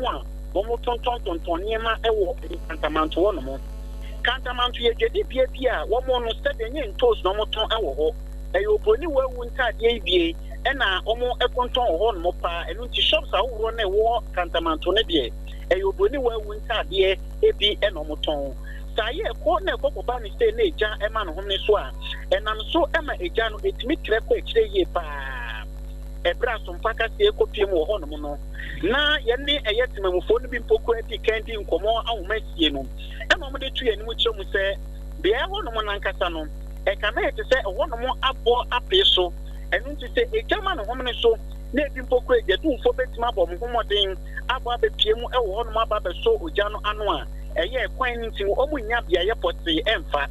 wɔn a wɔtontɔntontɔn nneɛma wɔ Kantamanto hɔnom. Kantamanto yɛ dwadibea bi a wɔn no sɛdeɛ ɛnyɛ ntoosi na wɔtɔn wɔ hɔ. Ɛyɛ oburoni wawu ntaadeɛ yi bie na wɔtontɔn wɔ hɔnom paa. Ɛno nti shops ahodoɔ no a ɛwɔ Kantamanto no deɛ ɛyɛ oburoni wawu ntaadeɛ bi na wɔtɔn. Sɛ ayɛ ɛkɔ na ɛkɔ kɔba no sei na egya ma ne homene so a, ɛnam so ma egya no ɛtumi trɛ kɔ akyire yie paa. Ɛberɛ a Sompa kaseɛ kɔpiem wɔ hɔnom no, na yɛne ɛyɛ temamufoɔ no bi mpo koraa dii kan dii nkɔmmɔ ahoma sie no, ɛna wɔde to yɛn anim kyerɛ mu sɛ beaeɛ hɔnom no ankasa no, ɛkame ayɛ te sɛ ɛhɔnom abɔ apee so. Ɛno nti sɛ egya ma ne homene so na ebi mpo koraa egyadumfoɔ bɛtumi abɔ wɔn ho mmɔden abɔ abɛpie mu wɔ hɔnom aba abɛsɔ ogya no ano a, ɛyɛ kwan no nti no, wɔnnya beaeɛ pɔtee mfa.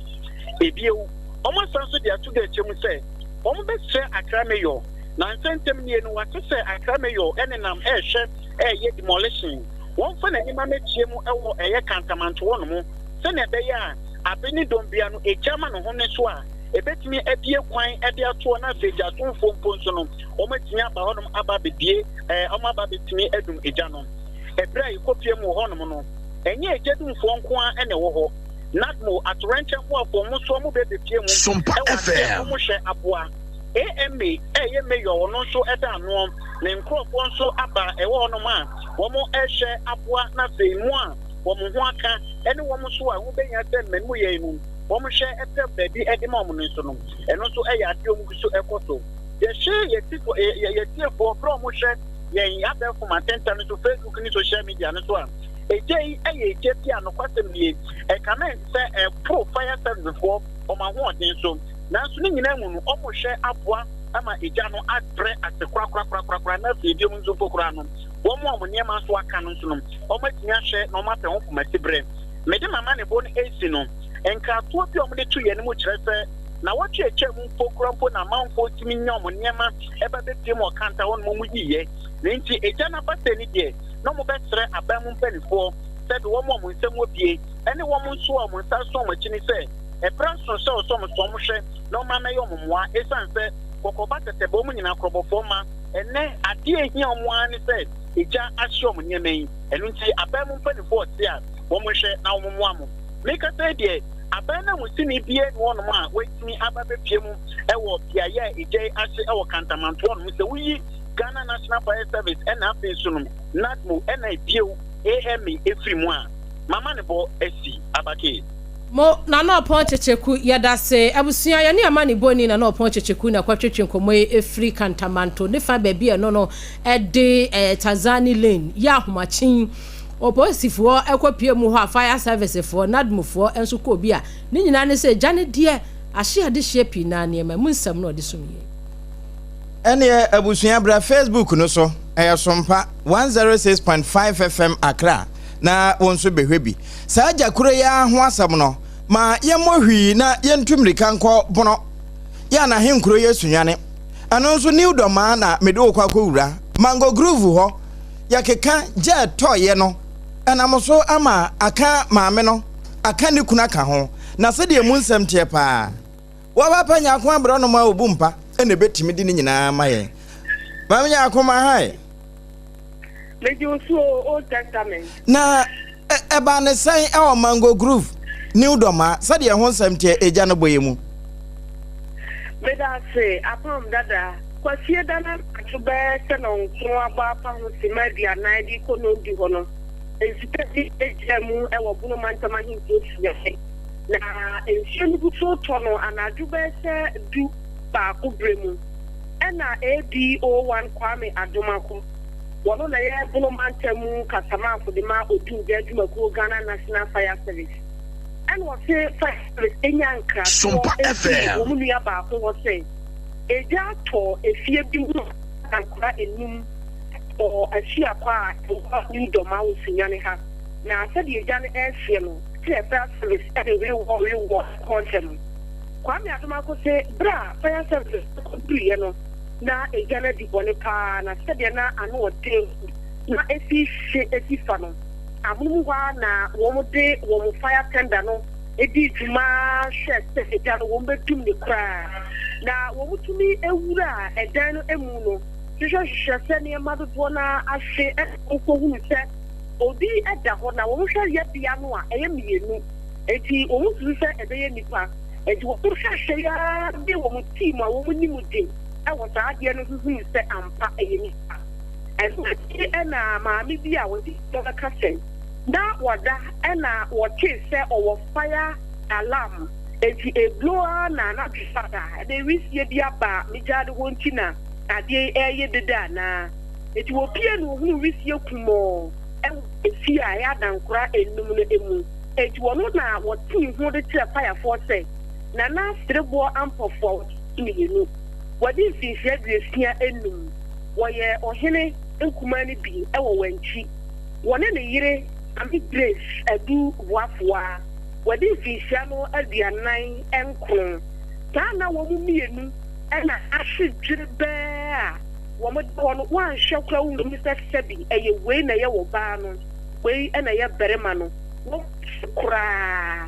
Ebio, wɔasan nso de ato dwa akyerɛ mu sɛ wɔbɛsrɛ Accra Mayor, na nsɛntɛm nie no, wɔate sɛ Accra Mayor nenam rehwɛ reyɛ demolition, wɔmfa n'anim amɛkyia mu wɔ ɛyɛ Kantamanto hɔnom sɛnea ɛbɛyɛ a abe ne dɔm bia no egya ma ne ho ne so a, ɛbɛtumi abue kwan de atoɔ na afei gyatomfoɔ mpo nso no wɔatumi aba hɔnom aba abɛbue ɛɛ wɔn aba abɛtumi adum egya no. Ɛberɛ a yɛkɔpie mu wɔ hɔnom no, ɛnyɛ egya dumfoɔ nko ara na ɛwɔ hɔ. NADMO, atoyerɛnkyɛm boafoɔ, wɔn nso wɔn bɛbɛpie mu Sompa wɔ aseɛ FM. wɔhwɛ aboa. AMA ɛyɛ mayor ɔno nso ɛda ano, ne nkorɔfoɔ nso aba ɛwɔ hɔnom a wɔn ɛrehwɛ aboa na afei mo a wɔn ho aka ɛne wɔn nso a ɛho bɛhia sɛ mmamu yɛn no wɔn hwɛ ɛpɛ baabi ɛde ma wɔn no nso no ɛno nso ɛyɛ adeɛ wɔn gu so ɛkɔ so. Yɛhwɛ yɛtifo yɛtiefoɔ berɛ a wɔhwɛ yɛn abɛɛfo matenta no so Facebook ne social media no so a egya yi ɛyɛ egya bi a nokwasɛm nie ɛkame sɛ ɛporo fire service foɔ wɔn ahoɔden so. Nanso ne nyinaa mu no, wɔhwɛ aboa ma egya no abrɛ ase korakorakorakora, na afei biom nso mpo koraa no, wɔn a wɔn nneɛma nso aka no nso no, wɔatumi ahwɛ na wɔapɛ ho pomasiberɛ. Mede m'amanebɔ no resi no, nkratoɔ bi a wɔde to yɛn anim kyerɛ sɛ nnawɔtwe a atwam mpo koraa mpo na amanfoɔ tumi nya wɔn nneɛma ba bɛpue mu wɔ kanta hɔ nom yiiɛ. Ne nti egya no aba sɛ ni deɛ, na wɔbɛsrɛ aban mu mpanimfoɔ sɛ de wɔn a wɔn nsam wɔ bie ne wɔn nso a wɔn nsa aso wɔn akyi ne sɛ, Ɛberɛ aso sɛ ɔsɔ wɔn sɔ wɔn hwɛ na wɔn mmɛyɛ wɔn mmoa ɛsiane sɛ kɔkɔba tɛtɛ bɔ wɔn nyinaa korɔbɔfoɔ mma. Ɛnnɛ adeɛ a ɛhia wɔn ara ne sɛ egya ahye wɔn nneɛma yi. Ɛno nti aban mu mpanimfoɔ ɔte a wɔn nhwɛ na wɔn mmoa mo. Mekasa yi deɛ aban nanmusini biara nni hɔnom a watumi aba abɛpue mu wɔ beaeɛ a egya yi ahye wɔ Kantamanto hɔnom. Sɛ woyi Ghana National Fire Service ɛna afei nso no NADMO ɛna bio AMA firi mu a, m'amanebɔ asi. Abakee. Mo, Nana Ɔpɔn Kyekyeku, yɛdase. Abusua, yɛne amanebɔni Nana Ɔpɔn Kyekyeku na ɛkɔtwetwe nkɔmmɔ yi ɛfiri Kantamanto ne fa baabi a ɛno no ɛde eh, Tazani Lane yɛ ahomakyen. Opolisifoɔ ɛkɔpie mu hɔ a fire service foɔ, NADMO foɔ nso kɔɔ bi a ne nyinaa ne sɛ gya no deɛ ahye adehyeɛ pii naa nneɛma mu nsɛm na ɔde som yie. Ɛneɛ abusua bra Facebook no so, ɛyɛ Sompa 106.5 FM Accra na wo nso bɛhwɛ bi. Saa gya koro yi ara ho asɛm no, ma yɛmmɔ hwii na yɛntu mmirika nkɔ Bono, yɛ a n'ahenkuro yɛ Sunyani. Ɛno nso New Dormaa na mede wo kɔ akɔwura. Mango Groove hɔ, yɛkeka gya a ɛtɔeɛ no, ɛnam so ama aka maame no, aka ne kunu aka ho. Na sɛdeɛ emu nsɛm teɛ paa. Waba pɛ Nyarko aborɔnoma a obu mpa na ebetumi de ne nyinaa ama yɛn. Maame Nyarko, ma hae. Megye wo so o, Old Testament. Na ɛbaa ne sɛn wɔ Mango Groove, New Dormaa, sɛdeɛ ɛho nsɛm teɛ egya no bɔ yɛ mu? Meda ase, Apam Dada. Kwasie da no anadwo bɛyɛ sɛ nnɔnkron abɔ apa ho simma 40 de rekɔ nnɔndu hɔ no, nsuka bi gyaa mu wɔ Bono Mantam Ahenkuro Sunyani. Na nsuo no gu so retɔ no anadwo bɛyɛ sɛ du baako berɛ mu ɛna ADO1 Kwame Adomako, wɔno na ɛyɛ Bono mantam mu kasamafo de ma Odumgya adwumakuo Ghana National Fire Service, ɛna ɔse Fire Service nya nkratoɔ Sompa firi FM. wɔn nua baako hɔ sɛ egya atɔ efie bi mu a nkwadaa nnum wɔ Asuakwa a ɛwɔ New Dormaa wɔ Sunyani ha. Na sɛdeɛ egya no rehyeɛ no, sɛdeɛ Fire Service de rewɔ rewɔ kɔ ntɛm. Kwame Adomako se berɛ a Fire Service kɔduruiɛ no, na egya no adi bɔne pa ara, na sɛdeɛ na ano ɔden na ɛsi hye si fa no, amonom hɔ ara na wɔde wɔn fire tender no dii dwuma hwɛɛ sɛ egya no wɔbɛdum no koraa. Na wɔtumi wuraa ɛdan no mu no hwehwɛhwehwɛ sɛ nneɛma dodoɔ no ara ahye, ɛna wɔkɔhunu sɛ. Obi da hɔ na wɔhwɛ yɛbea no a, ɛyɛ mmienu. Enti wɔsusu sɛ ɛbɛyɛ nnipa. Enti wɔhwɛhwɛe ara de wɔn team a wɔnim de wɔ saa adeɛ no ho hunuu sɛ ampa ɛyɛ nnipa. Ɛno akyi na maame bi a ɔte fie hɔ ka sɛ na wɔda na wɔtee sɛ ɔwɔ fire alarm. Enti eblow ara na n'adwene aba. Ɛnna wisie bi aba me gyaade hɔ nti na adeɛ yi reyɛ dede anaa? Enti wɔpue na wɔhunuu wisie kumɔɔ wɔ efie a ɛyɛ adankora nnum no mu. Enti wɔno na wɔtee hu de kyerɛɛ kwaeɛfoɔ sɛ, Nana Sereboɔ Ampɔfoɔ a wɔto so mmienu, wadi mfinhyia 65, wɔyɛ ɔhene nkumaa no bi wɔ Wankyi. Wɔne ne yere Maame Grace Adu Boafoa, wadi mfinhyia no 49. Saa na wɔn mmienu na ahye dwerebɛɛ a wɔda hɔ no, woanhwɛ koraa wonhunu sɛ sɛbi ɛyɛ wei na ɛyɛ ɔbaa no, wei na ɛyɛ barima no. Wɔn ase koraa.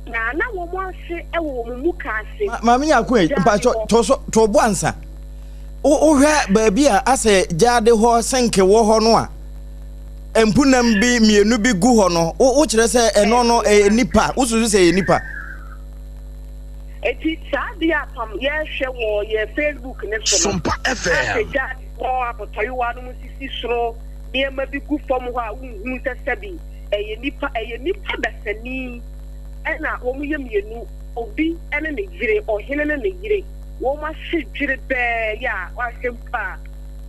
Na na wɔn ase wɔ wɔn muka ase. Maame Nyarko ei, Gyaade mpakyɛ hɔ. to so to bo ansa. Wohwɛ baabi a asɛ gyaade hɔ sɛnke wɔ hɔ no a, mpunam bi mmienu bi gu hɔ no, wokyerɛ sɛ ɛno no ɛyɛ nipa, wosusu sɛ ɛyɛ nipa? Eti saa adeɛ a pam yɛhwɛ wɔ yɛ Facebook ne so no, Sompa asɛ FM. gyaade hɔ abotɔyewa no mu sisi soro, nneɛma bi gu fam hɔ a wonhunu sɛ sɛbi ɛyɛ nipa, ɛyɛ nipa dasani ɛna wɔn yɛ mmienu, obi ɛne ne yere, ɔhene ne ne yere, wɔn ase dwerebɛɛ yɛ a wahwɛ mpo a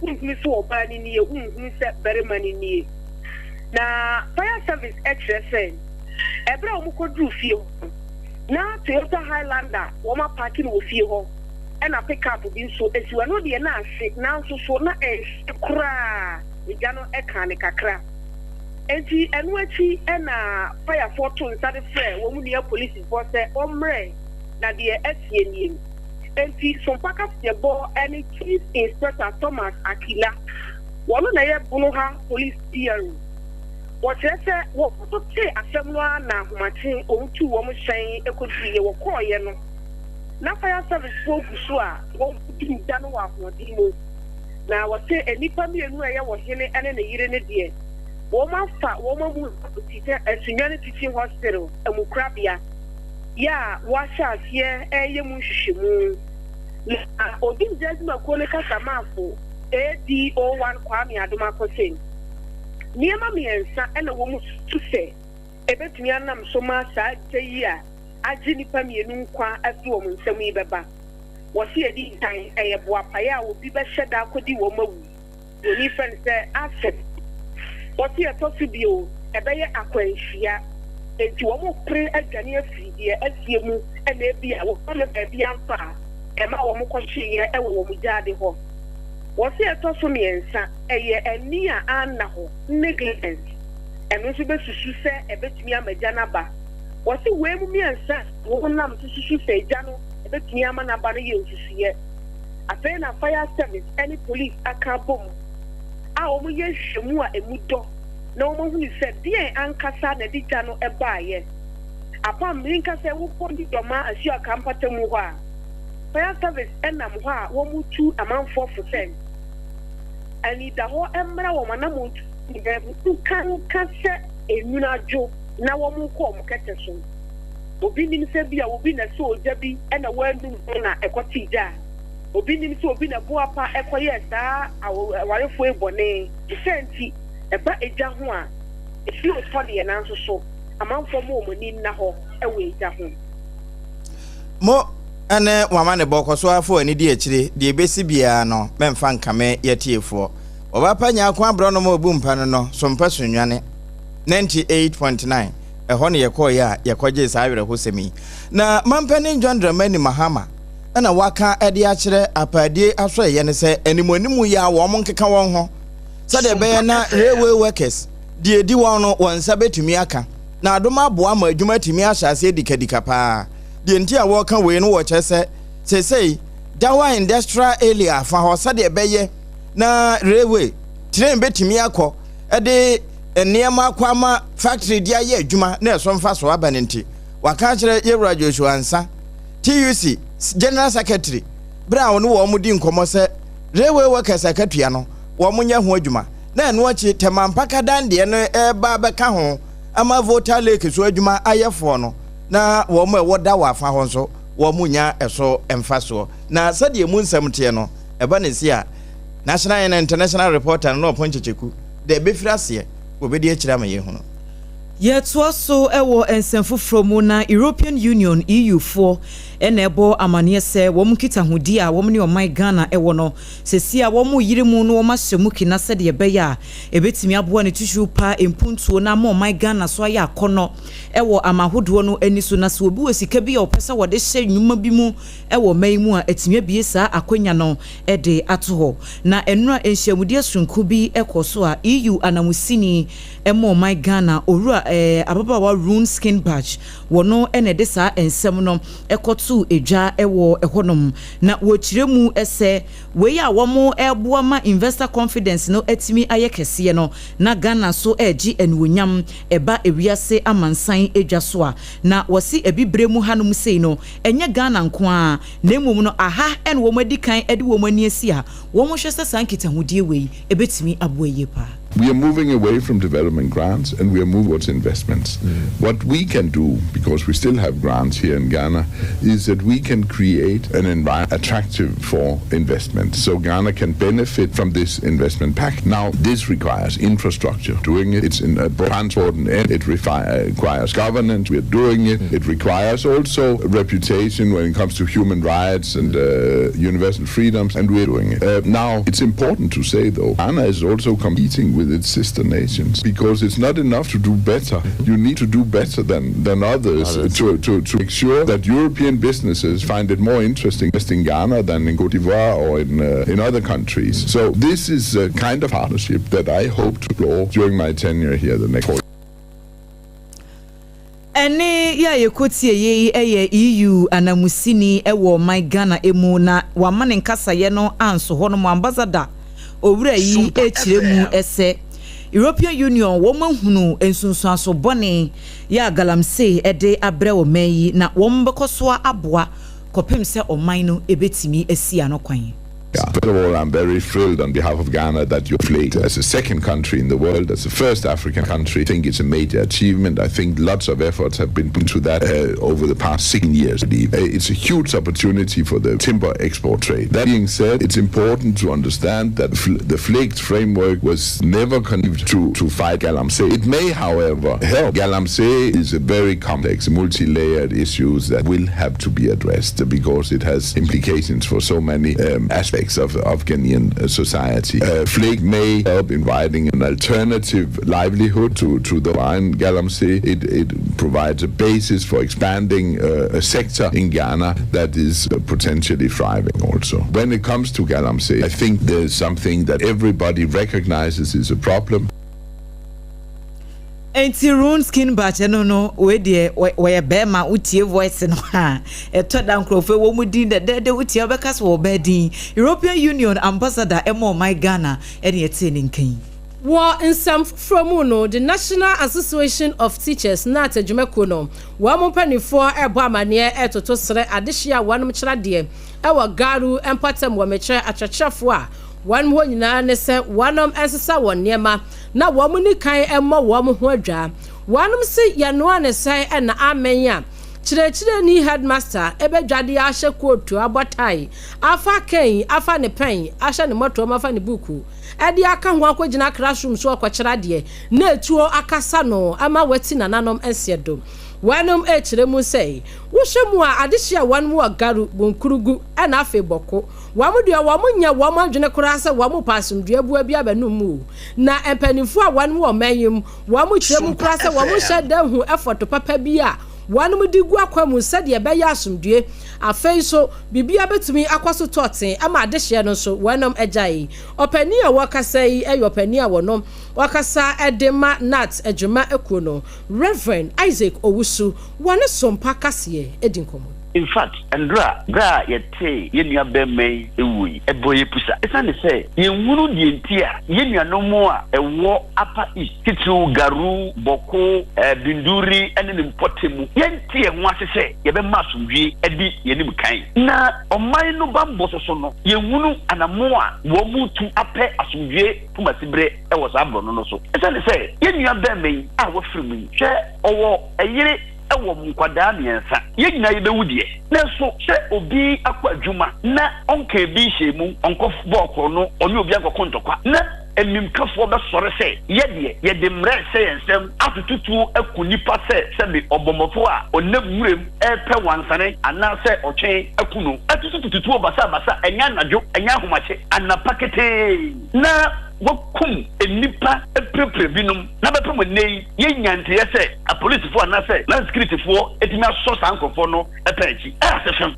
wonhunu sɛ ɔbaa no nie, wonhunu sɛ barima no nie. Na fire service ɛkyerɛ sɛ ɛberɛ a wɔn kɔduru fie hɔ no, na Toyota Highlander wɔn apaake no wɔ fie hɔ ɛna pickup bi nso esi hɔ, ɛno deɛ na ahye nanso so na ɛnhye koraa, egya no ɛkaa no kakra. Enti ɛno akyi na fayafoɔ too nsa de frɛɛ wɔn nua polisifoɔ sɛ wɔmmrɛ na deɛ asie nie. Enti Sompa kaseɛbɔ ne Chief Inspector Thomas Akila, wɔno na ɛyɛ Bono ha Police PRO. Wɔkyerɛ sɛ wɔn nso tee asɛm no ara na ahomakye wɔn tuu wɔn hyɛn kɔduruiɛ. Wɔkɔeɛ no na fire service foɔ gu so a wɔredum gya no wɔ ahoɔden mu. Na wɔse nnipa mmienu a ɛyɛ ɔhene ne ne yere no deɛ, wɔafa wɔn amu akɔsi sɛ Sunyani Teaching Hospital amukorabea yɛ a wɔahyɛ aseɛ reyɛ mu nhwehwɛmu. Na Odumgya adwumakuo no kasamafo ADO1 Kwame Adomako se nneɛma mmiɛnsa na wɔsusu sɛ ɛbɛtumi anam so ma saa gya yi a agye nnipa mmienu nkwa afiri wɔn nsam yi bɛba. Wɔse edi kan, ɛyɛ boapaeɛ a obi bɛhyɛ da akɔdi wɔn awu. Buroni frɛ no sɛ arson. Wɔse ɛtɔ so bio, ɛbɛyɛ akwanhyia. Enti wɔrepere adwane afiri deɛ asie mu na ebia wɔannya baabi amfa a ɛma wɔkɔhyeeɛ wɔ wɔn gyaade hɔ. Wɔse ɛtɔ so mmiɛnsa, ɛyɛ ani a anna hɔ, negligence. Ɛno nso bɛsusu sɛ ɛbɛtumi ama gya no aba. Wɔse wei mu mmiɛnsa a wɔnam so susu sɛ gya no ɛbɛtumi ama n'aba no yɛ nsusuiɛ. Afei na Fire Service ne Police aka abom a wɔyɛ nhwehwɛmu a ɛmu dɔ na wɔahunu sɛ deɛn ankasa na ɛde gya no baeɛ. Apam menka sɛ wokɔ Dodoma Asuaka mpatamu hɔ a, Fire Service nam hɔ a wɔretu amanfoɔ fo sɛ anidahɔ mmra wɔn anammɔntuo nyinaa mu nkanka sɛ enwunu adwo na wɔrekɔ wɔn kɛtɛ so. Obi nim sɛ ebia obi na ɛsɔɔ ogya bi na wannum no na ɛkɔtee gya. Obi nim sɛ obi na boapa kɔyɛɛ saa awarefo yi bɔne. Ne saa nti, ɛba egya ho a, efi otɔ deɛ nanso so amanfoɔ mma wɔn ani nna hɔ wɔ egya ho. Mo ne mo amanebɔ kɔ so ara fa w'ani di akyire, deɛ ɛbɛsi biara no, mɛmfa nkame y'atiefoɔ. Ɔba pa nya ako aborɔnoma a ɔbu mpa no no, so mpa so nnwane. 98.9. Ɛhɔ na yɛkɔeɛ a yɛkɔgyee saa awerɛhosɛm yi. Na Mampanin John Dramani Mahama na waka de akyerɛ apaadie asɔeɛ no sɛ animuanimu yi ara wɔn nkeka wɔn ho sɛdeɛ ɛbɛyɛ na railway workers deɛ ɛdi wɔn no wɔn nsa bɛtumi aka na adom aboa ma adwuma atumi ahyɛ aseɛ dikadika paa. Deɛ nti a wɔreka wei no wɔkyerɛ sɛ seesei Dawa Industrial Area afa hɔ sɛdeɛ ɛbɛyɛ na railway train bɛtumi akɔ de nneɛma akɔ ama factory de ayɛ adwuma na ɛso mfasoɔ aba no nti, waka akyerɛ Yɛwura Joshua Ansah, TUC General Secretary, berɛ a ɔne wɔn di nkɔmmɔ sɛ railway workers akatua no, wɔn nyɛ ho adwuma. na ɛno akyi Tema Mpakadan deɛ no reba abɛka ho ama Volta Lake so adwuma ayɛfoɔ no na wɔn a ɛwɔ Dawa fa hɔ nso wɔnya ɛso mfasoɔ. Na sɛdeɛ emu nsɛm teɛ no, ɛba no si a, National and International Reporter no na Ɔpɔn Kyekyeku deɛ ɛbɛfiri aseɛ, wɔbɛdi akyire ama yɛahunu. Yɛtoa so wɔ nsɛm foforɔ mu na European Union, EU, foɔ na ɛbɔ amaneɛ sɛ wɔn nkitahodie a wɔn ne ɔman Ghana wɔ no sesie a wɔn reyere mu na wɔn ahyɛ mu kina sɛdeɛ ɛbɛyɛ a ɛbɛtumi aboa ne titiriw paa mpuntuo na ama ɔman Ghana so ayɛ akɔnnɔ wɔ aman ahodoɔ no ani so na sɛ obi wɔ sika bi a ɔpɛ sɛ wɔde hyɛ nnwuma bi mu wɔ ɔman yi mu a atumi abue saa akwanya no de ato hɔ. Na nnora nhyiamudeɛ soronko bi kɔɔ so a EU anamusini ma ɔman Ghana, Owura ababaawa Rune Skinbach, wɔno na ɛde saa nsɛm no kɔtoo dwa wɔ hɔnom. Na wɔkyerɛ mu sɛ wei a wɔreboa ma investor confidence no atumi ayɛ kɛseɛ no, na Ghana nso regye anuonyam ɛba ewiase amansan dwa so a. Na wɔse Abibire mu hanom sei no, ɛnyɛ Ghana nko ara, na mmom no aha na wɔadi kan de wɔn ani asi a wɔhwɛ sɛ saa nkitahodie wei bɛtumi aboa yie paa. We are moving away from development grants and we are moving towards investments. What we can do, because we still have grants here in Ghana, is that we can create an environment attractive for investment. So Ghana can benefit from this investment pack. Now, this requires infrastructure. Doing it, it's in transport and it requires governance. We are doing it. It requires also reputation when it comes to human rights and universal freedoms, and we're doing it. Now, it's important to say, though, Ghana is also competing with its sister nations because it's not enough to do better. You need to do better than, than others, others. To, to, to make sure that European businesses find it more interesting in Ghana than in Cote d'Ivoire or in, in other countries. So this is a kind of partnership that I hope to explore during my tenure here the next four. Ɛnne yi a yɛkɔtie yi yɛ EU ananmusini wɔ ɔman Ghana mu na wama ne nkasaeɛ no anso hɔ nom. Ambassador owura yi rekyerɛ mu sɛ European Union wɔn ahunu nsunsuanso bɔne yɛ a galamsey de abrɛ ɔman yi na wɔn bɛkɔ so aboa kɔpem sɛ ɔman no bɛtumi asi ano kwan. First of all, I'm very thrilled on behalf of Ghana that you played as the second country in the world, as the first African country. I think it's a major achievement. I think lots of efforts have been put into that over the past 6 years. It's a huge opportunity for the timber export trade. That being said, it's important to understand that the FLEGT framework was never conceived to fight Galamsey. It may, however, help. Galamsey is a very complex, multi-layered issues that will have to be addressed because it has implications for so many aspects of Ghanaian society. FLEGT may help in providing an alternative livelihood to the wine Galamsey. It provides a basis for expanding a sector in Ghana that is potentially thriving also. When it comes to Galamsey, I think there's something that everybody recognizes is a problem. Nti Rune Skinbach no, wei deɛ wɔyɛ bɛrima. Wotie voice no a ɛtɔ da nkurɔfoɔ wɔ mu din dɛdɛɛdɛ, wotie wobɛka sɛ wɔbɛɛ din European Union ambassador ɛma ɔman Ghana ɛne ɛtee ne nkan. Wɔ nsɛm foforɔ mu no, the National Association of Teachers, NAT adwumakuo no, wɔn mo mpanimfoɔ ɛrebɔ amanneɛ ɛretoto serɛ adehyɛ a wɔn kyerɛ adeɛ ɛwɔ Garu mpɔtam wɔ mekyerɛ akyerɛkyerɛfoɔ a wɔn hɔ nyinaa ne sɛ wɔn nsesa wɔn nneɛma na wɔn ni kan mmɔ wɔn ho adwa. Wɔn si yɛnoa ne sɛn ɛna amɛn a kyerɛkyerɛni headmaster ɛbɛdwade ahyɛ kootu, abɔ tie, afa kɛn, afa ne pɛn ahyɛ ne mmɔtoam, afa ne buku ɛde aka ho akɔgyina classroom so ɔkɔkyerɛ adeɛ na etuo akasa no ama wati nananom nseɛ do. Wɔnom ɛkyerɛ mu sɛ wohyɛ mu a adehyɛ a wɔn wɔ Garu, Bonkurugu ɛna afei Bɔko, wɔn deɛ wɔn nyɛ wɔn adwene koraa sɛ wɔn pa asomdua bua bi abɛnum mu, na mpanimfoɔ a wɔn wɔ ɔman yi mu, wɔn kyerɛ mu koraa sɛ wɔn hyɛ dan hu ɛfɔto papa bi a wɔn de gu akwa mu sɛdeɛ ɛbɛyɛ asomdue. Afei nso biribiara bɛtumi akɔ so tɔɔten ama adehyeɛ no nso wɔnom agya yi. Ɔpanin a wɔkasa yi yɛ ɔpanin a wɔnom wɔkasa de ma NAT adwuma akuo no, Reverend Isaac Owusu, wɔne Sompa kaseɛ di nkɔmmɔ. In fact, ndora berɛ a yɛtee yɛn nua bɛrima yi wuo yi, ɛbɔɔ yɛn pusa. Ɛsiane sɛ yɛnhunu deɛ nti a yɛn nuanom a ɛwɔ Upper East, titiriw Garu, Bawku, Binduri ne ne mpɔtam, yɛnte yɛn ho ase sɛ yɛbɛma asomdwoeɛ adi yɛn anim kan. Na ɔman no bammɔ so so no, yɛnhunu anammɔn a wɔretu apɛ asomdwoeɛ pomasiberɛ wɔ saa borɔno no so. Ɛsiane sɛ yɛn nua bɛrima yi a wafiri mu yi, hwɛ, ɔwɔ ɛyere wɔ nkwadaa mmiɛnsa. Yɛn nyinaa yɛbɛwu deɛ, nanso sɛ obi akɔ adwuma na ɔnkaa bi nhyɛɛ mu, ɔnkɔ bɔɔ korɔno, ɔne obi ankɔko ntɔkwa, na animkafoɔ bɛsɔre sɛ, Yɛ deɛ, yɛde mmara rehyɛ yɛn nsam atoto tuo aku nnipa sɛ sɛbe ɔbɔmmɔfoɔ a ɔnam nwuram repɛ wansane anaasɛ ɔtwe aku no, atutututu tuo basabasa, ɛnyɛ anadwo, ɛnyɛ ahomakye, anapa ketee, na wɔakum nnipa apirapira binom, na bɛpem nnɛ yi, yɛnnya nteeɛ sɛ apolisifoɔ anaasɛ land securityfoɔ atumi asɔ saa nkorɔfoɔ no pɛn akyi. Ɛyɛ asefem.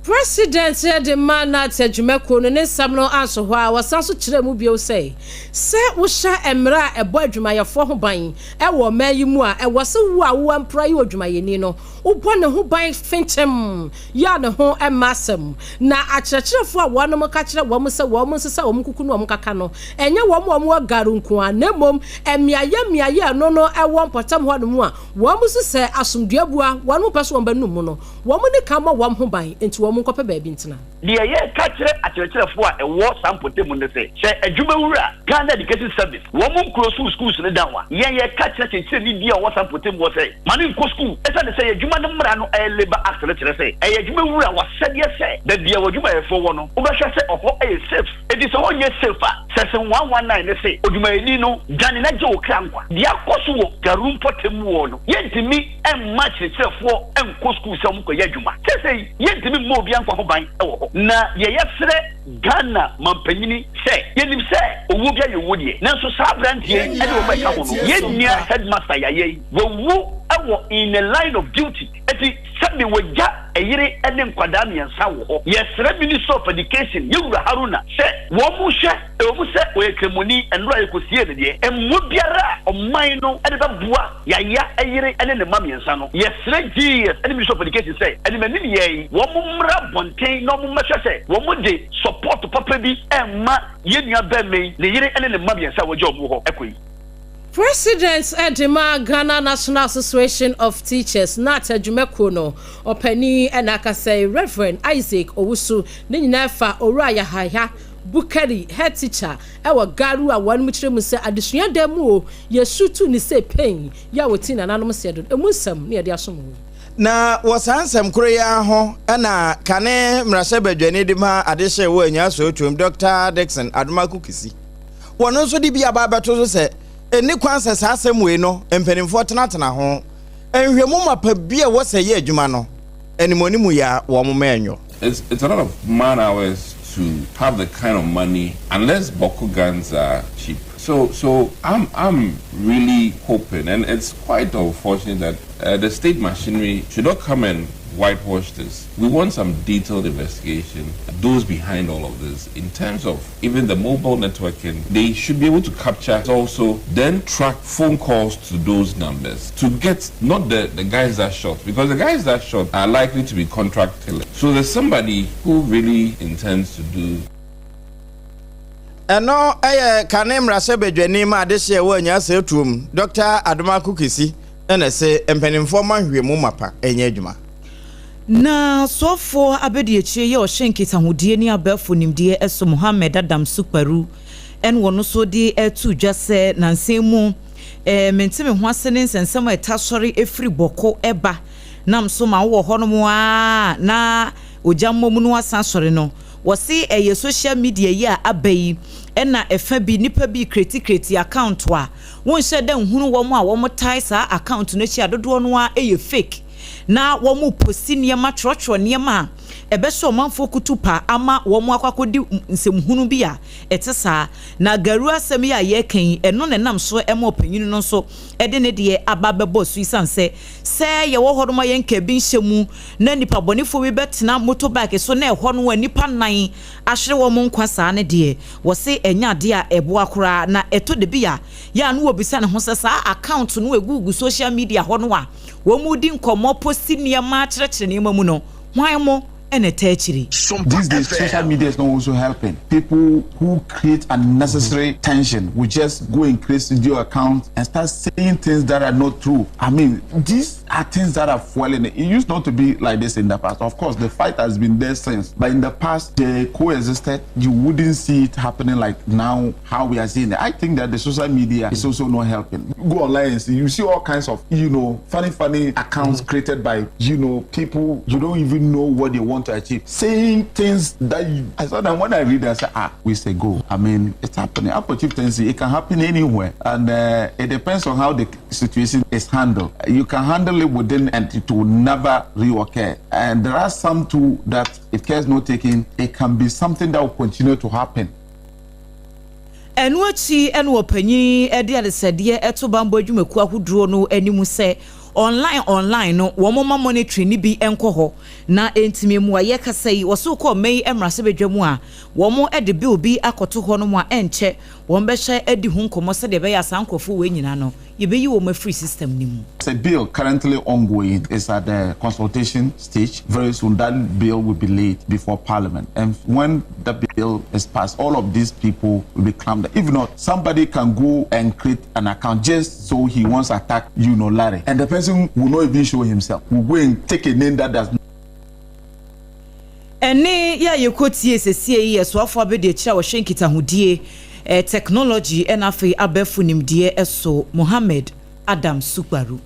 President de maa Nat adwumakuo no ne nsɛm no anso hɔ ara, ɔsan nso kyerɛɛ mu bio sɛ, sɛ wohyɛ mmara a ɛbɔ adwumayɛfoɔ ho ban wɔ ɔman yi mu a, ɛwɔ sɛ wo a wo ampra yɛ odwumayɛni no, wobɔ ne ho ban fenkyem yɛ a ne ho mma asɛm. Na akyerɛkyerɛfoɔ a wɔnom ka kyerɛ wɔn sɛ wɔn nsesa wɔn kuku ne wɔn kaka no, ɛnyɛ wɔn a wɔwɔ Garu nko ara, na mmom mmeaeɛ mmeaeɛ a ɛno no wɔ mpɔtam hɔnom a wɔn nso sɛ asomdwoeɛ bua wɔn pɛ sɛ wɔbɛnom mu no, Wɔn ne ka mmɔ wɔn ho ban, enti wɔn nkɔpɛ baabi ntena. Deɛ yɛreka kyerɛ akyerɛkyerɛfoɔ a ɛwɔ saa mpɔtam no ne sɛ, sɛ adwumawura, Ghana Education Service, wɔn nkulo schools no down a, yɛn yɛka kyerɛ kyerɛkyerɛni biara a ɔwɔ saa mpɔtam hɔ sɛ, ma no nkɔ sukuu. Ɛsiane sɛ yɛn adwuma no mmara no ɛyɛ Labour Act no kyerɛ sɛ, ɛyɛ adwumawura w'asɛdeɛ sɛ baabi a w'adwumayɛfoɔ wɔ no, wobɛhwɛ sɛ ɔhɔ yɛ safe. Enti sɛ hɔ nyɛ safe a, Section 119 no se, odwumayɛni no, dwane na gye wo kra nkwa. Deɛ akɔ so wɔ Garu mpɔtam hɔ no, yɛntumi. mma akyerɛkyerɛfoɔ nkɔ sukuu sɛ wɔnkɔyɛ adwuma. Seesei yɛntumi mmɔ obiara nkwa ho ban wɔ hɔ. Na deɛ yɛsrɛ Ghana mampanyini sɛ, yɛnim sɛ owuo biara yɛ owuo deɛ, nanso saa aberanteɛ yi ne wɔn a ɛka ho no, yɛn nua headmaster Yaya yi, wawu wɔ in a line of duty. Enti sɛbe wagya ɛyere ne nkwadaa mmiɛnsa wɔ hɔ. Yɛsrɛ Minister of Education, Yɛwura Haruna sɛ wɔnhwɛ. Ɛwɔ mu sɛ ɔyɛ Kramoni, nnora a yɛkɔsiee no deɛ, mmoa biara a ɔman no de bɛboa Yaya yere ne ne mma mmiɛnsa no, yɛsrɛ GES ne Ministry of Education sɛ, animanim yɛɛ yi, wɔn mmra abɔnten na wɔn mmɛhwɛ sɛ wɔn de support papa bi rema yɛn nua barima yi, ne yere ne ne mma mmiɛnsa a wɔagya wɔn hɔ kɔ yi. President de ma Ghana National Association of Teachers, GNAT, adwumakuo no ɔpanin na akasa yi, Rev. Isaac Owusu, ne nyinaa fa Owura Yahaya Bukari, head teacher wɔ Garu a wɔnom kyerɛ mu sɛ adesua dan mu o, yɛsu tu ne sei pɛn yi a wɔti nananom seɛ do no, ɛmu nsɛm ne yɛde asom wo. Na wɔ saa nsɛm koro yi ara ho na kane mmarahyɛbadwani de ma adehye wɔ Anyaa Sotuom, Dɔkta Dickson Adomako Kissi, wɔno nso de bi aba abɛto so sɛ ɛnni kwan sɛ saa asɛm wei no mpanimfoɔ tenatena ho. Nhwɛmu mapa bi a ɛwɔ sɛ ɛyɛ adwuma no, animuanimu yi ara wɔn mma ɛnyɔ. It's it's a lot of man hours to have the kind of money unless Bawku guns are cheap so so I'm I'm really hoping and it's quite unfortunate that uh, the state machinery should not come and whitewash this. We want some detailed investigation, those behind all of this, in terms of even the mobile networking, they should be able to capture also, then track phone calls to those numbers to get not the, the guys that shot, because the guys that shot are likely to be contract killers. So there's somebody who really intends to do Ɛno yɛ kane mmarahyɛbadwani ma adehye a ɛwɔ Anyaa Tuom, Dɔkta Adomako Kisi na ɛse mpanimfoɔ mma nhwehwɛmu mapa nyɛ adwuma. Na soafoɔ abadiakyire yi a ɔhyɛ nkitahodie ne abɛɛfo nimdeɛ so Mohammed Adam Sukparu ɛna ɔno nso de reto dwa sɛ nansa yi mu mente me ho ase ne nsɛnsɛm a ɛta sɔre firi bɔko ba nam so ma wowɔ hɔnom a na ogya mmɔ mu no asan asɔre no. Wɔse ɛyɛ social media yi a aba yi ɛna ɛfa bi nnipa bi kreti kreti account a wonhyɛ da nhunu wɔn a wɔtae saa account no akyi a dodoɔ no ara yɛ fake na wɔn posti nneɛma twerɛtwerɛ nneɛma a. ɛbɛhyɛ ɔmanfoɔ kutu pa ama wɔn akɔ akɔdi nsɛmhunu bi a ɛte saa. Na Garu asɛm yi a yɛreka yi, ɛno na ɛnam so ma ɔpanyin no nso de ne deɛ aba abɛbɔ so esiane sɛ sɛ yɛwɔ hɔnom a yɛnka bi nhyɛ mu na nnipa bɔnefoɔ bi bɛtena motorbike so na ɛhɔ no a nnipa nnan ahwere wɔn nkwa saa no deɛ, wɔse ɛnyɛ adeɛ a ɛboa koraa. Na ɛtɔ da bi a, yɛ a na wɔbisa ne ho sɛ saa account no a ɛgugu social media hɔ no a wɔredi nkɔmmɔ, posti nneɛma, kyerɛkyerɛ nneɛma mu no, hwan mo na ɛtaa akyiri? These days, social media is not also helping. People who create unnecessary tension will just go and create studio accounts and start saying things that are not true. I mean, these are things that are fueling it. It used not to be like this in the past. Of course, the fight has been there since. But in the past, they coexisted. You wouldn't see it happening like now, how we are seeing it. I think that the social media is also not helping. Go online and see, you see all kinds of, you know, funny, funny accounts created by, you know, people you don't even know what they want to achieve. Saying things that you, I saw that when I read, I say, ah, we say go. I mean, it's happening. Up chieftaincy, it can happen anywhere. And it depends on how the situation is handled. You can handle it within and it will never reoccur. And there are some too that if care is not taken, it can be something that will continue to happen. Ɛno akyi ɛna ɔpanyin de adesɛdeɛ ɛto bambɔ adwumakuo ahodoɔ no anim sɛ online online no wɔn ma monitoring ni bi nkɔ hɔ na ntumi mu a yɛkasa yi wɔso kɔ ɔman yi mmarahyɛbadwa mu a wɔn de bill bi akɔto hɔ no mu a ɛnkyɛ wɔn bɛhyɛ adi ho nkɔmmɔ sɛdeɛ ɛbɛyɛ asa nkurɔfoɔ wɔ nyinaa no yɛbɛyi wɔn afiri system no mu. It's a bill currently ongoing. It's at the consultation stage. Very soon that bill will be laid before Parliament. And when the bill is passed, all of these people will be clamped. If not, somebody can go and create an account just so he wants to attack you know Larry. And the person will not even show himself. Will go and take a name that does Ɛne yɛ a yɛkɔ tie sɛsie yi yɛ soafoɔ abɛdi akyire a wɔhwɛ nkitahodie, technology ɛna afei abɛɛfo nimdeɛ ɛso, Mohammed Adam Sukparu.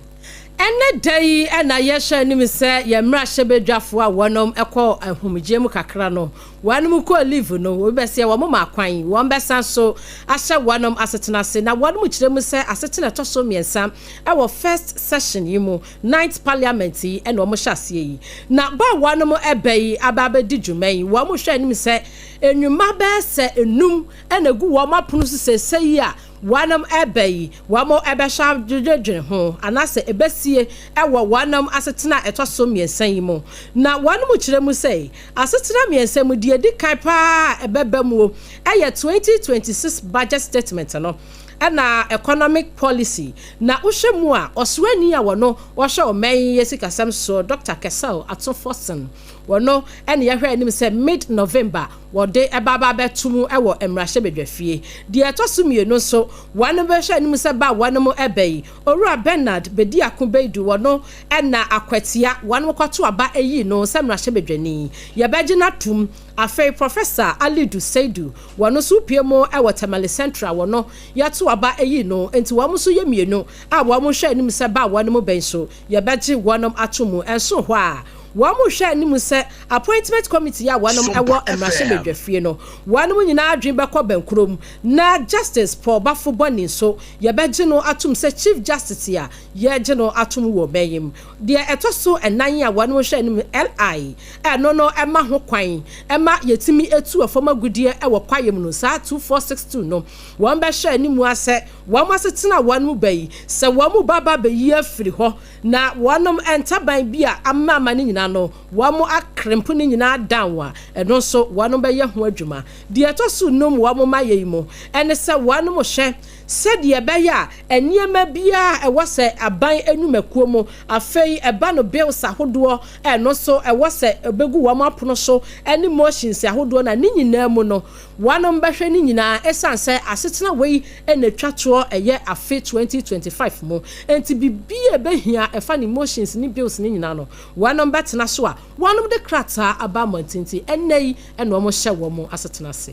Ɛnɛ da yi ɛna yɛhyɛ anim sɛ yɛn mmarahyɛbadwafoɔ a wɔnom ɛkɔ ahomegye mu kakra no, wɔnom kɔ leave no, obi bɛsɛ wɔn ma kwan wɔn bɛsa so ahyɛ wɔnom asetena ase, na wɔnom kyerɛ mu sɛ asetena ɛtɔ so mmiɛnsa ɛwɔ first session yi mu, ninth Parliament yi ɛna wɔn hyɛ aseɛ yi. Na ba a wɔnom ɛbɛ yi aba abɛdi dwuma yi, wɔn hwɛ anim sɛ enwuma bɛyɛ sɛ enum ɛna egu wɔn apono so sɛsɛ yi a wɔnom ɛbɛ yi, wɔn ɛbɛhyɛ adwedwedwe ho anaasɛ ɛbɛsie ɛwɔ wɔnom asetena ɛtɔ so mmiɛnsa yi mu. Na wɔnom kyerɛ mu sɛ asetena mmiɛnsa mu deɛ edi kan paa ɛbɛbɛ mu ɛyɛ 2026 budget statement no ɛna economic policy. Na wohwɛ mu a, ɔsoani a wɔno wɔhwɛ ɔman yi sikasɛm so, Dr Cassiel Ato Forson, wɔno ɛne yɛhwɛ anim sɛ mid November wɔde ɛba aba abɛto mu ɛwɔ mmarahyɛbadwafie. Deɛ ɛtɔ so mmienu nso, wɔn bɛhwɛ anim sɛ ba wɔn mo ɛbɛ yi, Owura Bernard Bediako Baidoo, wɔno ɛna Akwatia wɔn kɔto aba ɛyi no sɛ mmarahyɛbadwani, yɛbɛgye n'atum. Afei Professor Alidu Seidu, wɔn nso pie mu ɛwɔ Tamale Central, wɔno yɛto aba ɛyi no. Nti wɔn nso yɛ mmienu a wɔn hwɛ anim sɛ ba wɔn mo bɛn so yɛbɛgye wɔn ato mu. Ɛnso hɔ a wɔn hwɛ anim sɛ appointment committee a wɔn ɛwɔ mmarahyɛbadwafie no, wɔn nyinaa adwene bɛkɔ bɛnkurom na Justice Paul Baffoe-Bonnie nso yɛbɛgye no atum sɛ Chief Justice a yɛgye no atum wɔ bɛn mu. Deɛ ɛtɔ so ɛnan a wɔn hwɛ anim, li ɛno no ɛma ho kwan ɛma yɛtumi etu ɛfam agudeɛ ɛwɔ kwaeɛ mu no, saa 2462 no, wɔn bɛhwɛ anim asɛ wɔn asetena wɔn mu bɛyi sɛ wɔn mu ba ba bɛyi afiri hɔ na wɔn ntaban bi a ama ama ne nyinaa no wɔn akrempo ne nyinaa down a, ɛno nso wɔn bɛyɛ ho adwuma. Deɛ ɛtɔ so num wɔn ma yɛ yi mu ɛne sɛ wɔn hwɛ sɛdeɛ ɛbɛyɛ a nneɛma biara ɛwɔ sɛ aban enwumakuo mu, afei ɛba no bills ahodoɔ, ɛno nso ɛwɔ sɛ ɛbɛgu wɔn apono so ɛne motions ahodoɔ, na ne nyinaa mu no wɔn bɛhwɛ ne nyinaa. Ɛsan sɛ asetena wei ɛna etwa toɔ ɛyɛ afe 2025 mu, nti biribi a ɛbɛhia ɛfa ne motions ne bills ne nyinaa no, wɔn bɛtena so a wɔn de krataa aba mmɔntenten. Ɛnɛ yi ɛna wɔn hyɛ wɔn asetena ase.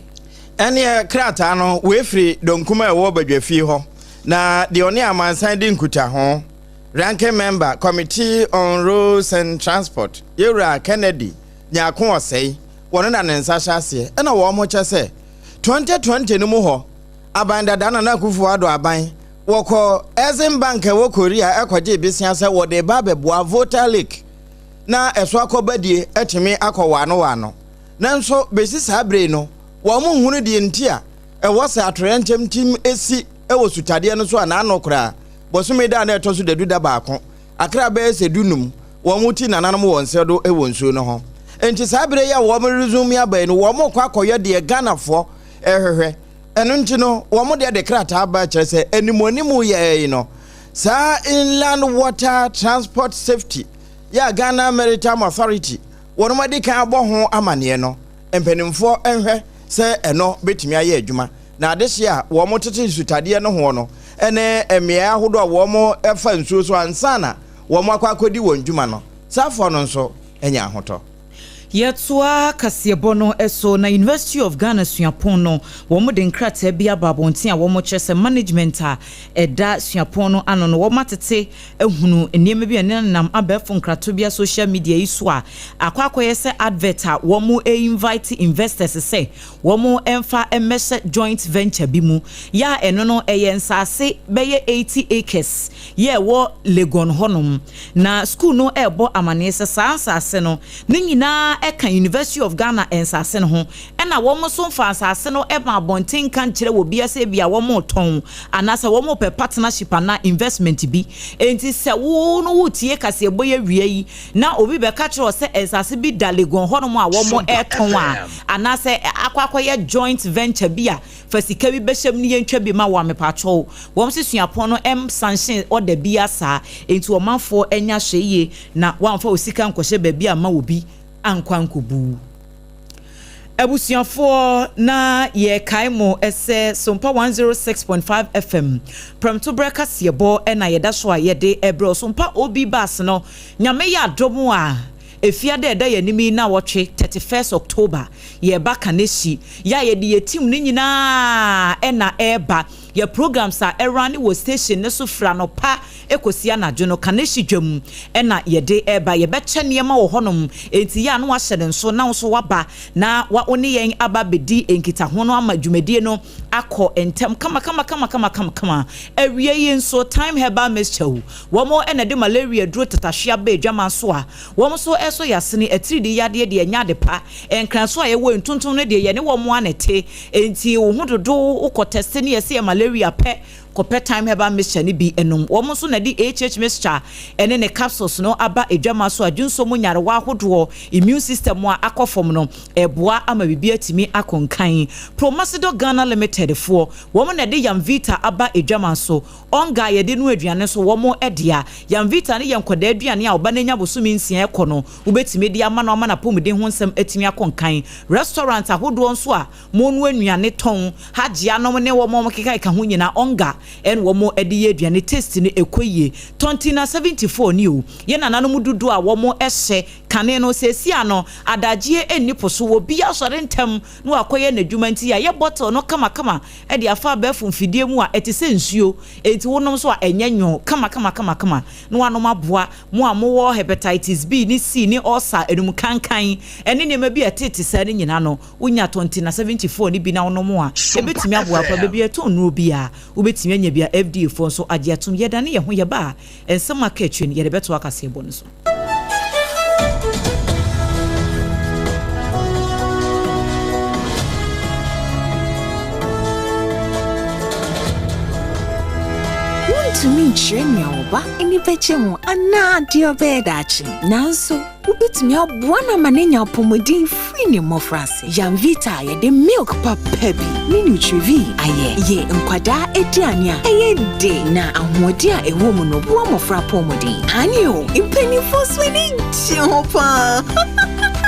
Ɛneɛ krataa no wɔefiri donkum a ɛwɔ badwafie hɔ na deɛ ɔne amansan di nkuta ho, Ranking Member, Committee on Roads and Transport, Yɛwura Kennedy Nyako Ɔsɛe, wɔno na ne nsa hyɛ aseɛ. Ɛna wɔn mo kyɛ sɛ 2020 no mu hɔ aban dada Nana Akufo Addo aban wɔkɔ Exim Bank ɛwɔ Korea ɛkɔgye besia sɛ wɔde ba abɛboa Volta Lake. na ɛso akɔbadie atumi akɔ wɔano wɔano. Nanso bɛsi saa berɛ yi no, wɔnhunu deɛ nti a ɛwɔ sɛ atoyerɛnkyɛm tim si wɔ sutadeɛ no so a n'ano koraa bosome da a na ɛtɔ so dadu da baako, akra bɛyɛ sɛ dunum, wɔn ti nananom wɔ nsɛ do wɔ nsuo no ho. Enti saa berɛ yi a wɔn resume aba yi no, wɔn rekɔ akɔyɛ deɛ Ghanafoɔ rehwehwɛ. Ɛno nti no, wɔn deɛ de krataa ba kyerɛ sɛ animuanimu yɛɛ yi no, saa Inland Water Transport Safety yɛ a Ghana Maritime Authority wɔnom adi kan abɔ ho amaneɛ no, mpanimfoɔ nhwɛ sɛ ɛno bɛtumi ayɛ adwuma. Na adehyeɛ a wɔtete nsutadeɛ no hoɔ no ne mmeaɛ ahodoɔ a wɔfa nsuo so ansa na wɔakɔ akɔdi wɔn dwuma no, saafoɔ no nso anya ahotɔ. Yɛtoa kaseɛbɔ no so na University of Ghana suapɔn no wɔn de nkrataa bi aba abɔnten a wɔn kyerɛ sɛ management a ɛda suapɔn no ano no wɔn atete ahunu nneɛma bi a ɛnenam abɛɛfo nkratobea social media yi so a akɔ akɔyɛ sɛ advert a wɔn invite investors sɛ wɔn mfa mmɛhyɛ joint venture bi mu yɛ a ɛno no ɛyɛ nsaase bɛyɛ 80 acres yɛ ɛwɔ Legon hɔnom. Na sukuu no rebɔ amaneɛ sɛ saa nsaase no ne nyinaa ɛka University of Ghana nsaase no ho ɛna wɔn nso mfa nsaase no ma abɔnten nka nkyerɛ wɔ bia sɛ ebia wɔn retɔn anaasɛ wɔn repɛ partnership anaa investment bi. Enti sɛ wo no woretie kaseɛbɔ yi awia yi na obi bɛka kyerɛ wo sɛ nsaase bi da Legon hɔnom a wɔn retɔn a anaasɛ akɔ akɔyɛ joint venture bi a fa sika bi bɛhyɛ mu ne yɛntwa bi ma wo a mepaakyɛw wɔn se suapɔn no m sanction order biaa saa enti ɔmanfoɔ nyɛ ahwɛyie na woamfa wo sika ankɔhyɛ baabi amma obi ankɔ ankɔbu. Abusuafoɔ na yɛkae mo sɛ Sompa 106.5 FM prɛmtoberɛ kaseɛbɔ na yɛda so a yɛde ɛbrɛ wo. Sompa OB Bus no Nyame yɛ adom a Efiada a ɛda yɛn anim yi nnawɔtwe, 31st October, yɛreba Kaneshie. Yɛ a yɛde yɛn team no nyinaa na ɛreba. Yɛn programs a ɛrunne wɔ station no so firi anɔpa kɔsi anadwo no, Kaneshie dwam na yɛde reba. Yɛbɛkyɛ nneɛma wɔ hɔnom, enti yɛ a na woahyɛ no nso na wo nso woaba na wo ne yɛn aba abɛdi nkitaho no ama dwumadie no akɔ ntɛm kamakamakamakama. Awia yi nso, Thyme Herbal Mixture, wɔn na ɛde malaria aduro tatahwe aba adwaman so a Wɔn nso ɛsɔ yɛn asene, atiridii yadeɛ deɛ ɛnyɛ ade pa, nkranso a yɛwɔ yi ntontom no deɛ yɛne wɔn ara na ɛte, enti wo ho dodo wokɔ tɛste ne yɛse yɛ malaria pɛ, kɔpɛ thyme herbal mixture no bi nom. Wɔn nso na ɛde HH mixture ne ne capsules no aba adwaman so a dwonsɔ mu nyarewa ahodoɔ, immune system a akɔ fam no, ɛboa ama biribi atumi akɔ nkan. Promasidor Ghana Limited foɔ, wɔn na ɛde Yamvita aba adwaman so. Ɔnga a yɛde noa aduane nso, wɔn dea. Yamvita no yɛ nkwadaa aduane a ɔba no anya bosome nsia rekɔ no, wobɛtumi de ama no ama n'apɔmuden ho nsɛm atumi akɔ nkan. Restaurant ahodoɔ nso a wɔnoa nnuane tɔn, Hajia nom ne wɔn a wɔkekakeka ho nyinaa, ɔnga na wɔn de yɛ aduane. Taste no ɛkɔ yie. Tɔntina 74 ni o. Yɛn nananom dodoɔ a wɔhyɛ kane no, seesei ano, adagyeɛ nni po so. Obiara sɔre ntɛm na wakɔyɛ n'adwuma nti, yɛayɛ bottle no kamakama de afa abɛɛfo mfidie mu a ɛte sɛ nsuo, enti wonom nso a ɛnyɛ nwoo, kama kama kama kama na woanom aboa mo a mowɔ hepatitis B ne C ne ulcer, anum kankan, ne nneɛma bi a ɛtete saa no nyinaa no, wonya Tontina 74 no bi na wonom a, ɛbɛtumi aboa paa. Baabi a yɛtɔn nnuro biara, wobɛtumi anya bi a FDA foɔ nso agye atom. Yɛdane yɛn ho yɛba a, nsɛm a aka akyire no, yɛde bɛtoa kaseɛbɔ no so. Wuntumi nkyerɛ nea wo ba ani bɛgye ho anaa deɛ ɔbɛyɛ daakye, nanso wubetumi aboa no ama no anya apɔwmuden firi ne mmofraase. Yamvita a yɛde milk papa bi ne Nutrivie ayɛ yɛ nkwadaa aduane a ɛyɛ de na ahoɔden a ɛwɔ mu no boa mmɔfra apɔwmuden. Aane o, mpanimfoɔ nso ani gye ho paa.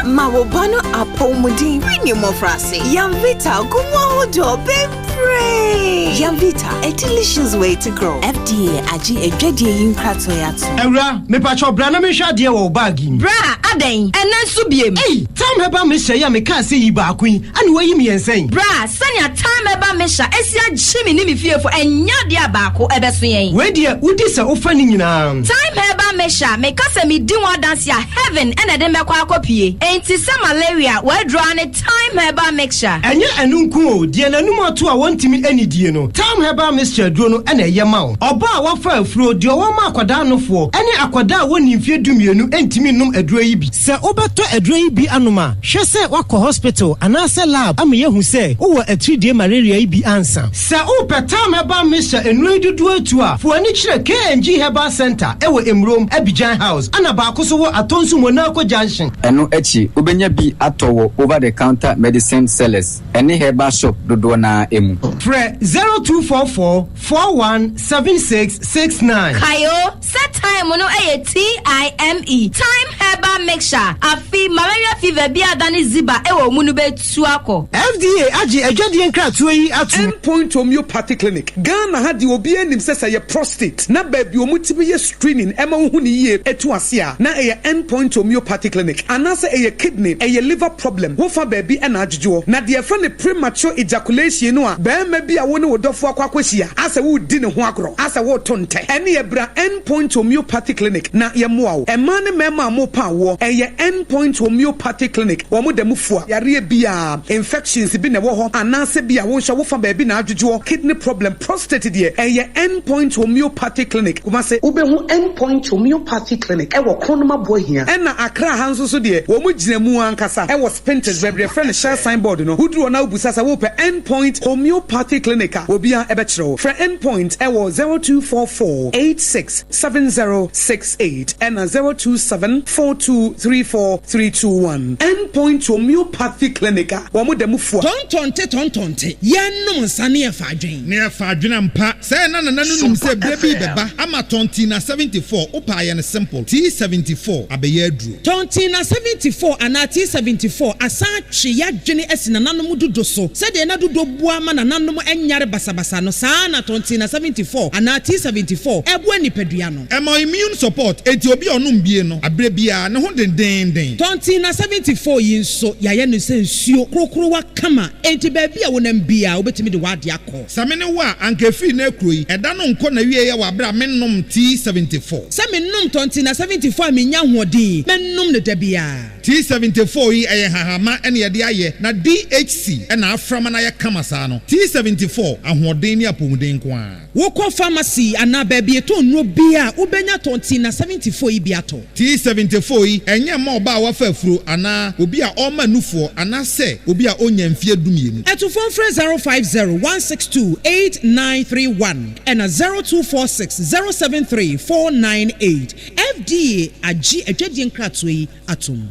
Ma wo ba no apɔwmuden firi ne mmɔfraase. Yamvita gu mu ahodoɔ bebree. Yamvita, a delicious way to grow. FDA agye adwadie yi nkratoɔ yi atom. Awura, mepakyɛw bra na menhwɛ adeɛ wɔ wo bag yi mu. Bra, adɛn? Ɛnnɛ nso biem? Ei! Tam herbal mixture yi a mekaa sɛ yi baako yi, ɛna woayi mmiɛnsa yi? Bra, sɛnea Tam herbal mixture asi agye me ne me fiefo, ɛnyɛ adeɛ a baako ɛbɛso yɛn. Wei deɛ, wodi sɛ wofa ne nyinaa. Tam herbal mixture, meka sɛ medi ho adanse a, heaven na ɛde me bɛkɔ akɔpue. Enti sɛ malaria, w'aduro ara ne Thyme Herbal Mixture. Ɛnyɛ ɛno nko o, deɛ n'anum ato a wɔntumi nnidie no. no, Thyme Herbal Mixture aduro no na ɛyɛ ma wo. Ɔbaa a wafa afuro, deɛ ɔwɔ ma akwadaa nofoɔ, ne akwadaa a wɔnnii mfeɛ dumienu ntumi nnom aduro yi bi. Sɛ wobɛtɔ aduro yi bi anom a, hwɛ sɛ woakɔ hospital anaasɛ lab ama yɛahu sɛ wowɔ atiridie malaria yi bi ansa. Sɛ wopɛ Thyme Herbal Mixture nnuro yi dodoɔ atu a, fa w'ani kyerɛ KNG Herbal Centre wɔ Emurom, Abidjan House, ɛna baako nso wɔ Atonsu Monaco Junction. Ɛno akyi, wobɛnya bi atɔ wɔ over the counter medicine sellers ne herbal shop dodoɔ no ara mu. Frɛ 0244 41 76 69. Kae o sɛ thyme no yɛ TIME, Thyme Herbal Mixture, afe malaria fever bi a adane ziba wɔ wo mu no bɛtu akɔ. FDA agye adwadie nkratoɔ yi atom. End Point Homeopathy Clinic, Ghana ha deɛ obiara nim sɛ sɛ ɛyɛ prostate na baabi a wɔtumi yɛ screening ɛma wohu no yie ɛtu ase a na ɛyɛ End Point Homeopathy Clinic anaasɛ ɛyɛ kidney, ɛyɛ liver problem wofa baabi ɛna adwodwoɔ. Na deɛ yɛfrɛ no premature ejaculation no a barima bi a wo ne wo dɔfoɔ akɔ akɔhyia asɛ woredi ne ho agorɔ asɛ woreto ntɛ ɛneɛ bra End Point Homeopathy Clinic na yɛmmoa wo. Mmaa ne mmarima a morepa awoɔ ɛyɛ End Point Homeopathy Clinic wɔn da mu fua yareɛ biara, infections bi na ɛwɔ hɔ anaasɛ bi a wo nso wofa baabi na adwodwoɔ, kidney problem, prostate deɛ ɛyɛ End Point Homeopathy Clinic, Kumasi. Wobɛhu End Point Homeopathy Clinic ɛwɔ Kronum Aboahia. Ɛna Accra ha nso so deɛ wɔn gyina mu ankasa ɛwɔ Spintex baabi yɛfrɛ no Shell sign board no, woduru hɔ na wobisa sɛ wopɛ End Point Homeopathy Clinic a, obiara bɛkyerɛ wo. Frɛ End Point ɛwɔ 0244 86 7068 ɛna 027 4234 321. End Point Homeopathy Clinic a wɔn da mu fua. Tɔntɔnte tɔntɔnte, yɛnnom nsa ne yɛfa adwen. Ne yɛfa adwen ampa. Sɛɛ na nana no nim sɛ berɛ bi rebɛba ama Tɔntina 74, wopɛ a yɛ no simple, T74 abɛyɛ aduro. Tɔntina 74 anaa T74 asan atwe y'adwene asi nananom dudo so. Sɛdeɛ na dudo boa ma nananom nyare basabasa no, saa ara na Tɔntina 74 anaa T74 boa nipadua no. Ɛma immune support, enti obi a ɔnom bie no, aberɛ biara, ne ho dendeenden. Tɔntina 74 yi nso, yɛayɛ no sɛ nsuo korokorowa kama, enti baabi a wonam biara, wobɛtumi de w'adeɛ akɔ. Sɛ me ne wo a, anka ɛfiri nnɛ rekuro yi, ɛda no nkɔ n'awieɛ wɔ aberɛ a mennom T74. Sɛ menom Tɔntina 74 a mennya ahoɔden yi, mɛnom no da biara. T74 yi, ɛyɛ nhahamma na yɛde ayɛ, na DHC na afra ma no ayɛ kama saa no. T74, ahoɔden ne apɔmuden nko ara. Wokɔ pharmacy anaa baabi yɛtɔn nnuro biara a, wobɛnya Tɔntina 74 yi bi atɔ. T74 yi, ɛnyɛ mma ɔbaa a wafa afuro anaa obi a ɔrema nufoɔ anaasɛ obi a ɔnnya mfeɛ dumienu. Atufoɔ mfrɛ 050 162 8931 ɛna 0246 073 498. FDA agye adwadie nkratoɔ yi atom.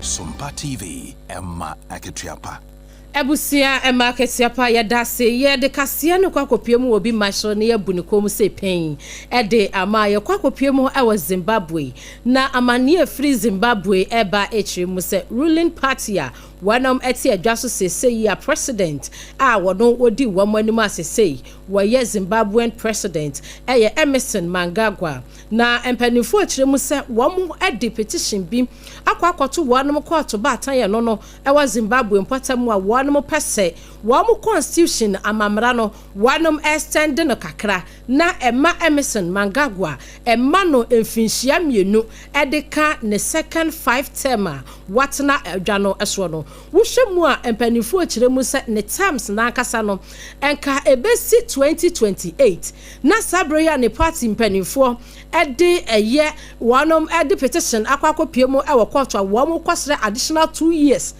Sompa TV, ɛma akatua pa. Abusua ɛma akatua pa yɛdase yɛde kaseɛ no kɔ akɔpue mu wɔ bi ma so na yɛabu ne kɔn mu sei pɛn ɛde ama yɛkɔ akɔpue mu ɛwɔ Zimbabwe na amaneɛ ɛfiri Zimbabwe ɛba ɛkyerɛ mu sɛ ruling party a wɔnom ɛte adwa so seesei yi a president a wɔno wɔdi wɔn anim a seesei wɔyɛ Zimbabwean president ɛyɛ Emmerson Mnangagwa na mpaninfoɔ ɛkyerɛ mu sɛ wɔn ɛde petition bi akɔ akɔto wɔnom kɔɔto baatan ɛno no Ɛwɔ Zimbabwe mpɔtam a wɔnom pɛ sɛ wɔn constitution amammra no wɔnom extend no kakra na ɛma Emmerson Mnangagwa ɛma no mfinhyia mmienu de ka ne second 5 term a watena adwa no soɔ no. Wohwɛ mu a mpaninfoɔ kyerɛ mu sɛ ne terms no ankasa no nka ɛbɛsi 2028 na saa berɛ yi a ne party mpaninfoɔ de ɛyɛ wɔnom de petition akɔ akɔpue mu wɔ court a wɔn kɔsrɛ additional 2 years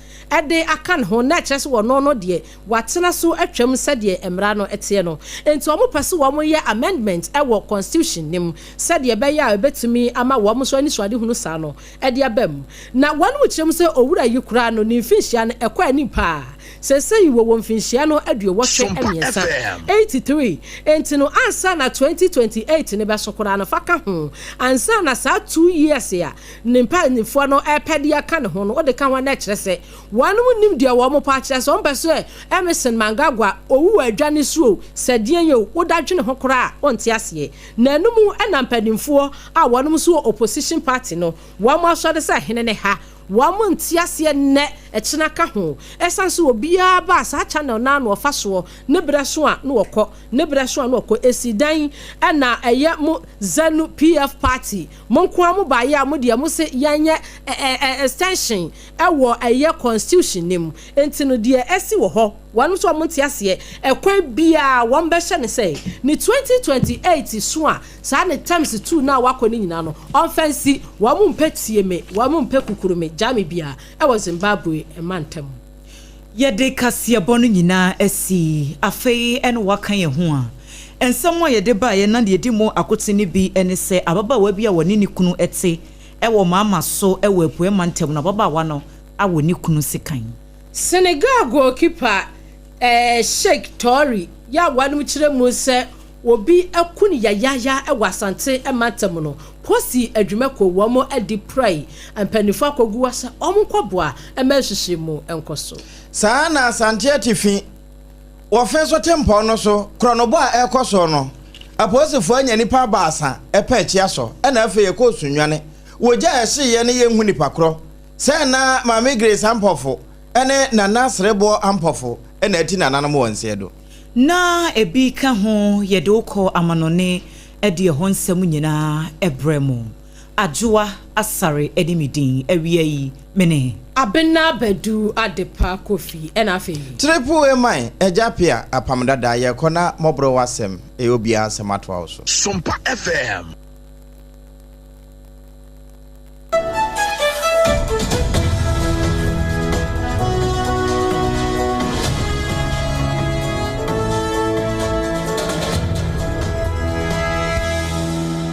de aka ne ho na ɛkyerɛ sɛ wɔno no deɛ watena so atwam sɛdeɛ mmara no teɛ no. Nti wɔn pɛ sɛ wɔn yɛ amendment wɔ constitution no mu sɛdeɛ ɛbɛyɛ a ɛbɛtumi ama wɔn nso anisoadehunu saa no de aba mu. Na wɔn mu kyerɛ mu sɛ owura yi koraa no ne mfinhyia no ɛkɔ anim paa. Seesei wɔwɔ mfinhyia no 83, 83. Enti no ansa na 2028 no bɛso koraa no fa ka ho. Ansa na saa 2 years a ne mpanimfoɔ no repɛ de aka ne ho no wode ka ho a na ɛkyerɛ sɛ wɔnom nnim deɛ wɔn pɛ akyerɛ sɛ wɔn pɛ sɛ Emmerson Mnangagwa owu wɔ adwa no so o sɛ deɛn o woda dwene ho koraa a wonte aseɛ. Na ɛno mu na mpanimfoɔ a wɔnom nso wɔ opposition party no wɔn asɔre sɛ hene ne ha. Wɔn nte aseɛ nnɛ, ɛkyena ka ho. Ɛsan sɛ obiara ba a saa channel no ara na ɔfa soɔ, ne berɛ so a na ɔkɔ, ne berɛ so a na ɔkɔ. Ɛsi dɛn na ɛyɛ mo Zanu PF party, mo nko ara mo baeɛ a mo deɛ mo se yɛnyɛ extension wɔ ɛyɛ constitution no mu. Nti no deɛ asi wɔ hɔ, wɔn nso wɔn nte aseɛ. Ɛkwan biara wɔn bɛhyɛ no sɛ ne 2028 so a saa ne terms two no a wakɔ no nyinaa no ɔmfa nsi. Wɔn mpɛ tie me, wɔn mpɛ kukuru me, gyaa me biara wɔ Zimbabwe mantam. Yɛde kaseɛbɔ no nyinaa asi. Afei na wɔaka yɛn ho a, nsɛm a yɛde baeɛ na deɛ ɛdi mu akoten no bi ne sɛ ababaawa bi a ɔne ne kunu te wɔ Maama so wɔ Apueɛ Mantam no, ababaawa no awɔ ne kunu sekan. Senegal goalkeeper Cheikh Toure yɛ a wɔanom kyerɛ mu sɛ obi aku no yayaaya wɔ Asante mantam no, Kosi adwumakuo wɔn adi prae mpaninfoɔ akɔgu hɔ sɛ wɔn nkɔboa ma nhwehwɛmu nkɔ so. Saa ara na Asante Atifi wɔ fe so tempɔn no so korɔnobɔ a ɛrekɔ soɔ no, apolisifoɔ anya nnipa baasa pɛ akyi asɔ ɛna afei ɛkɔɔ Sunyani wɔ gya a ɛhyeeɛ no yɛnhu nipa korɔ sɛ na Maame Grace Ampɔfo ne Nana Sereboɔ Ampɔfo na ati nananom wɔ nseɛ do. Na ebi ka ho yɛde wo kɔ amanɔne de ɛhɔ nsɛm nyinaa brɛ mo. Adwoa Asare ne me din. Awia yi, me ne. Abena Badu Adepa Kofi ɛna afei. Triple A man, Agya Appiah, Apam Dada, yɛkɔ na mmɔborɔ w'asɛm, ɛyɛ obiara asɛm atoa wo so. Sompa FM.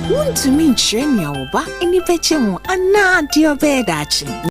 Wuntumi nkyerɛ nea wo ba ani bɛgye ho anaa deɛ ɔbɛyɛ daakye.